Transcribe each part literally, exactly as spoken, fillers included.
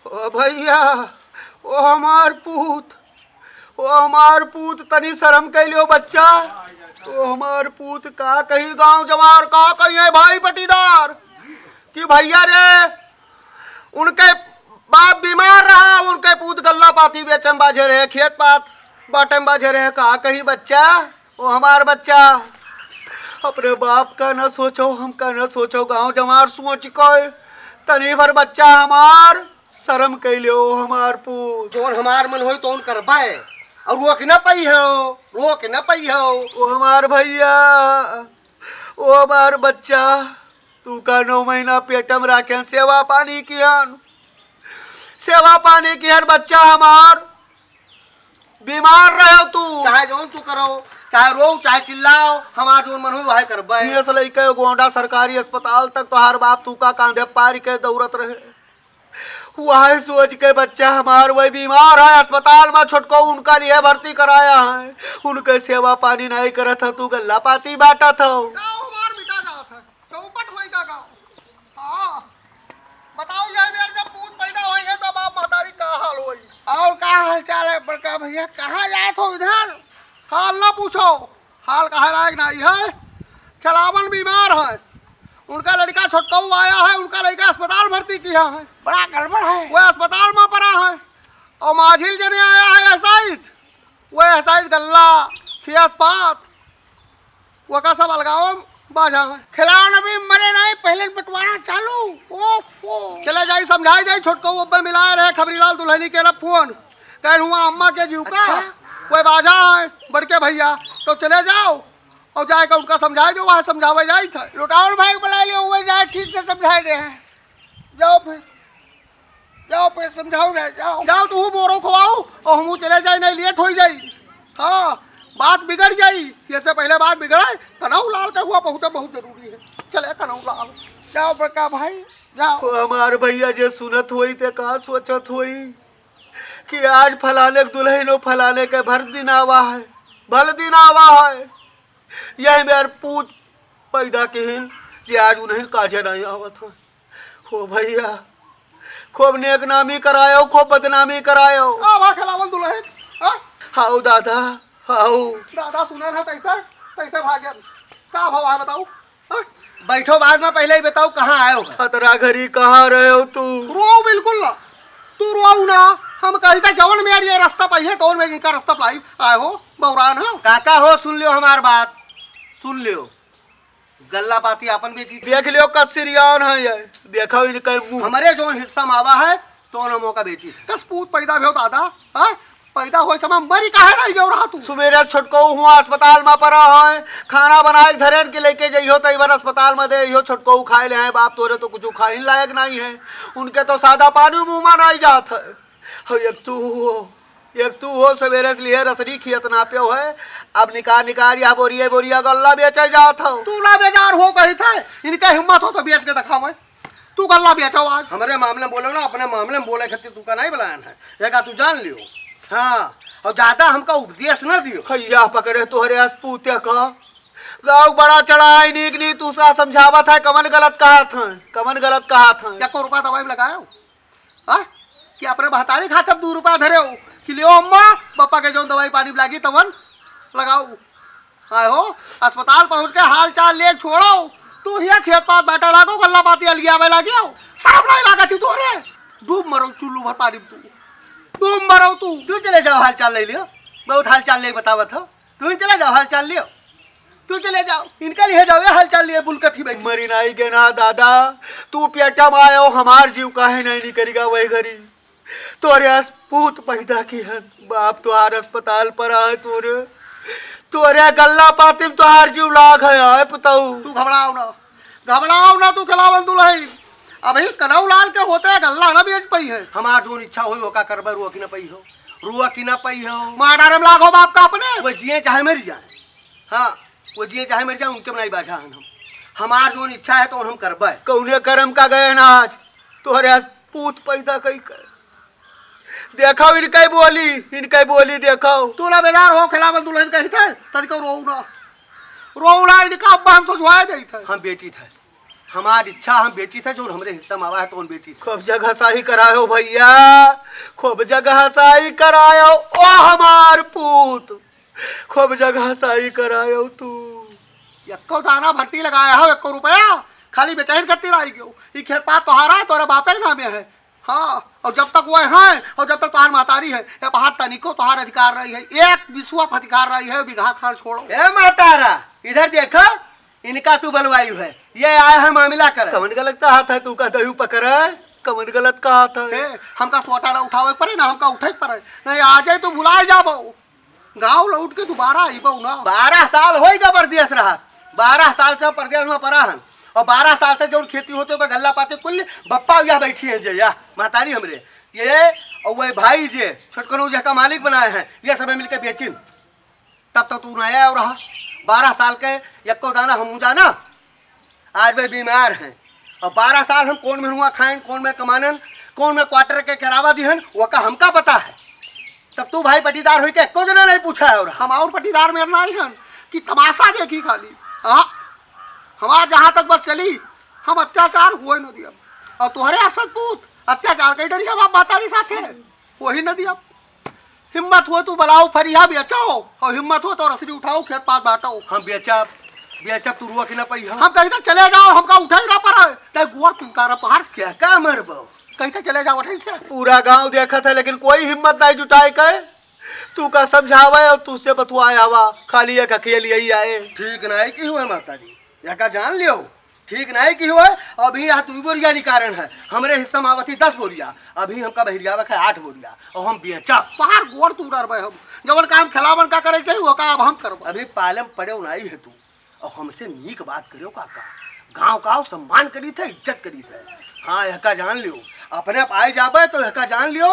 ओ भइया, ओ हमार पूत, ओ हमार पूत, तनी सरम कइ लेव बच्चा। ओ हमार पूत, का कही गाँव जवार, का कही है भाई पटीदार कि भइया रे, उनके बाप बीमार रहा, उनके पूत गल्ला पाती बेचम बाझे रहे, खेत पात बाटम बाझे रहे। का कही बच्चा, ओ हमार बच्चा, अपने बाप का न सोचो, हमका न सोचो, गाँव जवार सोच के तनी भर बच्चा हमार सरम कइ लेव, ओ हमार पूत। जौन हमार मन होई तौन करबे, और रोक न पइहो, रोक न पइहो। ओ हमार भइया, ओ हमार बच्चा, तू का नौ महीना पेटम राखेन, सेवा पानी किहन, सेवा पानी किहन बच्चा हमार, बीमार रहेव तू। चाहे जौन तू करो, चाहे रोव, चाहे चिल्लाव, हमार जौन मन होई वहे करबे। ये से लइके गोंडा सरकारी अस्पताल तक तोहार बाप तू का कांधे पारि के दौड़त रहे। वही सोच के बच्चा हमार वही बीमार है, अस्पताल में छोटको उनका लिए भर्ती कराया है, उनके सेवा पानी नहीं करत है, तू गल्ला पाती बांटत हो। गाँव हमार मिटा जात है, चौपट होई का गाँव। हाँ, बताओ, यह बेर जब पूत पैदा होई है, तो बाप महतारी का हाल होई? और का हाल चाल है बड़का भइया, कहाँ जात हो इधर? हाल ना पूछो, हाल कहे लायक नहीं है। खेलावन बीमार है, उनका लड़का छोटकऊ आया है, उनका लड़का अस्पताल भर्ती किया है। बड़ा गड़बड़ है। वो अस्पताल में पड़ा है, और माझिल जने आया है एहसाइज, वो एहसाइज गल्ला, खेत पात, वो का सब अलगावम बाझा है। खेलावन अभी मरे नहीं, पहले बंटवारा चालू। ओफो। चले जाई, समझाई जाई छोटकऊ, अब्बे मिलाए रहे खबरीलाल दुल्हनी के ना फोन। कहे हुआ अम्मा के जीव का, अच्छा। कोई बाझा है, बड़के भइया, तो चले जाओ और जाए के उनका समझाए दो, वहाँ समझावे जाई था। लुटावन भाई को बुला लियो, वही जाए ठीक से समझाए दे हैं। जाओ फिर, जाओ फिर समझाओ जाए, जाओ। जाओ तू बोरो खवाओ और हम चले जाए, नहीं लेट हो जाई। हाँ, बात बिगड़ जाई, ये से पहले बात बिगड़े, कनऊ लाल का हुआ पहुँचा बहुत जरूरी है। चले कनऊ लाल, जाओ बड़का भाई, जाओ। ओ हमार भइया जे सुनत होई ते का सोचत होई कि आज फलाने के दुल्हन हो, फलाने के भर दिन आवा है, भर दिन आवा है। यही मेर पूत पैदा किहिन जे आज उन्हीं काजे नहीं आवत है। हो भइया, खूब नेक नामी करायो, खूब बदनामी करायो। का भा खेलावन दुल्हन? हाँ? हाउ दादा, हाउ। दादा सुने ना तैसे, तैसे भागन। का भवा है बताऊ? हाँ? बैठो, बाद में पहले ही बताओ कहाँ आयो है? खतरा घरी कहाँ रहे हो तू? रो बिल्कुल ना, तू रो ना। हम कही था जवन मेर ये रास्ता पाई है, तौन मेर इनका रास्ता पाई आए हो, बौरान हो। काका हो, सुन लियो हमार बात, सुन लियो। गल्ला पाती आपन बेची थी। देख लियो का सिरियान है ये, देखो इनके मुंह। हमरे जौन हिस्सा में आवा है, तौन हम ओका बेची थी। कस पूत पैदा भेव दादा, हाँ? पैदा होए समय मरी काहे नहीं गयो रहा तू? सुबेरे छोटको हुआ अस्पताल में पड़ा है, खाना बनाए धरेन के लेके जइहो तो इवन अस्पताल में दे इहो छोटको खाए ले हैं। बाप तोरे तो कुछ खाइन लायक नहीं है, उनके तो सादा पानी मुंह में नहीं जात है। हो एक तू हो, एक तू हो, सवेरे से लिए रसरी खियत नाप्यो है, अब निकार निकार या बोरिया बोरिया गल्ला बेचे जात हो। तू ना बेजार हो कही थे, इनका हिम्मत हो तो बेच के दिखावे। तू गल्ला बेचो आज। हमरे मामले में बोले ना, अपने मामले में बोले खातिर तू का नहीं बुलायन है, ये का तू जान लियो। हाँ, और ज्यादा हमका उपदेश ना दियो। हैया पकड़े तोहरे अस पूते का। गाँव बड़ा चढ़ाई नीक नी तू सा समझावत है, कमन गलत कहा था, कमन गलत कहा था। क्या को रुपया दवाई में लगायो? हाँ? कि अपने महतारी खातिर दू रुपया धरे हो कि लियो अम्मा, पापा के जौन दवाई पानी लागी तवन लगाओ। आए हो, अस्पताल पहुँच के हाल चाल ले छोड़ो, तू हिया खेत पात बाटे लागो, गल्ला पाती अलगियावे लागियो। शर्म नहीं लागत ही तोरे? डूब मरो चुल्लू भर पानी में तू, डूब मरो तू। तू चले जाओ, हाल चाल ले लियो, बहुत हाल चाल ले बतावत हो। तू चले जाओ, हाल चाल लियो। तू चले जाओ, इनका लिए जाओ, ये हाल चाल लिए बुलकत ही बैठी। मरी नाई गे ना दादा, तू पेटा में आयो, हमार जीव काहे नहीं निकलिगा वही घरी। तोरे अस पूत पैदा किहन, बाप तोहार अस्पताल पर आए तोरे, तोरे गल्ला पाती में तोहार जीव लाग है, आए पुताऊ। तू घबराओ ना, घबराओ ना, तू खेलावन दुल्हन। अभी कनऊ लाल के होते गल्ला ना बेच पाई है। हमार जोन इच्छा होई, ओका करबे, रुआ की ना पाई हो, रुआ की ना पाई हो। मार डारे में लागो बाप का अपने। वो जिए चाहे मर जाए, हाँ, वो जिए चाहे मर जाए, उनके बनाई बाझा हन हम। हमार जोन इच्छा है तो हम करबे। कौने करम का गए ना आज, तोहरे आज पूत पैदा कई कर। देखो इनके बोली, इनके बोली देखो। तू ना बेजार हो, खेलावन दुल्हन कही थे, तनिको रोऊ ना। रोऊ ना, इनका अब्बा हम सोचवाए देई थे। हम बेटी थे। हमार इच्छा हम बेचित है, जौन हमरे हिस्सा मा आवा है, तौन बेचित है। खूब जगह सही करायो भइया, खूब जगह सही करायो, ओ हमार पूत, खूब जगह सही करायो तू। एक्को दाना भर्ती लगाया हो, एक्को रुपया, खाली बेचहिन खातिर आई गयो। ई खेत पात तोहारा है, तोरे बापे नामे है। हाँ, और जब तक वो हैं, और जब तक तोहार महतारी है, ए पहाड़ तनिको तोहार अधिकार रही है, एक बिसुआ अधिकार रही है, बिगहा खार छोड़ो। ए महतारा, इधर देखो, इनका तू बलवायु है, ये आया है मामला कर। कवन गलत कहत है तू, का दयू पकड़ है? कवन गलत कहत है? ए, हमका सोटा ना उठावे के पड़े, ना हमका उठे के पड़े, नहीं आ जाए तो भुलाए जाबो। गाँव लौट के दोबारा अइबो ना। बारह साल होइगा परदेस रहत, बारह साल से परदेस मा परा हन, और बारह साल से जौन खेती होते ओकर गल्ला पाते कुल बप्पा या बैठी है जे या महतारी हमरे, ये और वह भाई जे छोटकनो जे का मालिक बनाए हैं, ये सबे मिलके बेचिन। तब तो तू नया और रहा, बारह साल के एक्को दाना हमहू जाना। आज वे बीमार हैं और बारह साल हम कौन में हुआ खाएन, कौन में कमानन, कौन में क्वार्टर के किरावा दिहन, वो का हमका पता है। तब तू भाई पटीदार होई के एको जना नहीं पूछा है। और हम और पटीदार में नहीं हन कि तमाशा देखी खाली। हाँ, हमार जहाँ तक बस चली, हम अत्याचार हुए न दियब। और तोहरे असल पूत अत्याचार कई डरी हम आप महतारी साथे, वही न दियब। हिम्मत हो तू बलाओ फरिया बेचो, और हिम्मत हो तो रसरी उठाओ, खेत पात बांटो। हम बेचब, बेचब, तू रुआ के ना पइहा। हम कहीं तो चले जाओ, हमका उठे ना पड़े, नहीं गोड़ टूटा रहा तोहार। क्या का मरबो? कहीं तो चले जाओ, ठीक से। पूरा गांव देखत है, लेकिन कोई हिम्मत नहीं जुटाए के। तू का समझावे और तू से बतुआए हवा, खाली एक अकेली ही आए। ठीक नहीं की हुआ माता जी, यह का जान लियो। ठीक नहीं की हुआ, अभी यहाँ दुई बोरिया निकारण है, हमरे हिस्सा में आवत ही दस बोरिया, अभी हमका बहिरियावक है आठ बोरिया, और हम बेचब। तोहार गोड़ तू डरबे हम, जवन काम खिलावन का करे चाहिए, वो का अब हम करब। अभी पालम पड़े नहीं है तू, और हमसे नीक बात करियो काका, गाँव का सम्मान करी थे, इज्जत करी थे। हाँ, यह का जान लियो, अपने आप आए जाबे तो यह का जान लियो,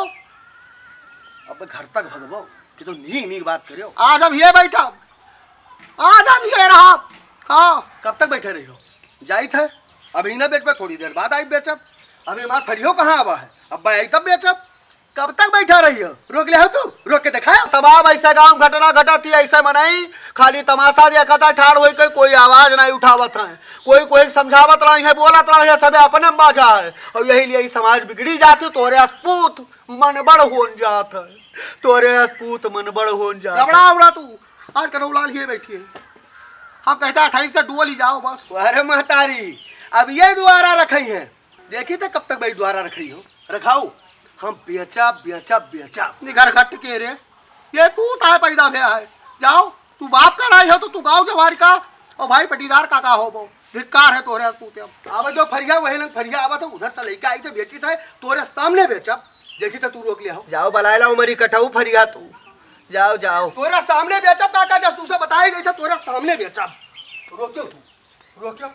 अब घर तक भगबो कि तो नीक नीक बात करियो। आज अब ये बैठा, आज अब ये रहा। हाँ। कब तक बैठे रहियो? जाइत है, अभी ना बेचबे, थोड़ी देर बाद आई बेचब। अभी हमार फरियो कहाँ आवा है, अब आई तब बेचब। कब तक बैठा रहियो? रोक ले हो तू, रोक के दिखाओ। तमाम ऐसा गांव घटना घटत ही, ऐसा मनई खाली तमाशा देखत है, ठाड़ होई के कोई आवाज नहीं उठावत है, कोई कोई समझावत नहीं है, बोलत नहीं है, सबे अपने में बाझा है। और यही लिए ई समाज बिगड़ी जाती, तोरे अस पूत मनबड़ होन जात है, तोरे अस पूत मनबड़ होन जात है। घबरा उड़ा तू, आज कनौलाल ये बैठी है, हम कहता अठाई से डुअल ही जाओ बस। अरे महतारी, अब ये द्वारा रखई है, देखी तो कब तक भाई द्वारा रखई हो, रखाओ। हम बेचब, बेचब, बेचब। निगर घट के रे, ये पूत आए पैदा भया है। जाओ, तू बाप का नहीं हो तो तू गाँव जवार का, और भाई पटीदार का का होबो। धिक्कार है तोहरे पूते। अब आवे दो फरिया, वही लंग फरिया आवा था, उधर से लेके आई थे, बेची था, तोरे सामने बेचब। देखी तो तू रोक लिया हो। जाओ बलाए लाओ मरी कटाऊ फरिया तू। जाओ, जाओ। तोरे सामने बेचब काका, जस तू से बताई गई था, तोरे सामने बेचब। रोक्यो तू, रोक्यो।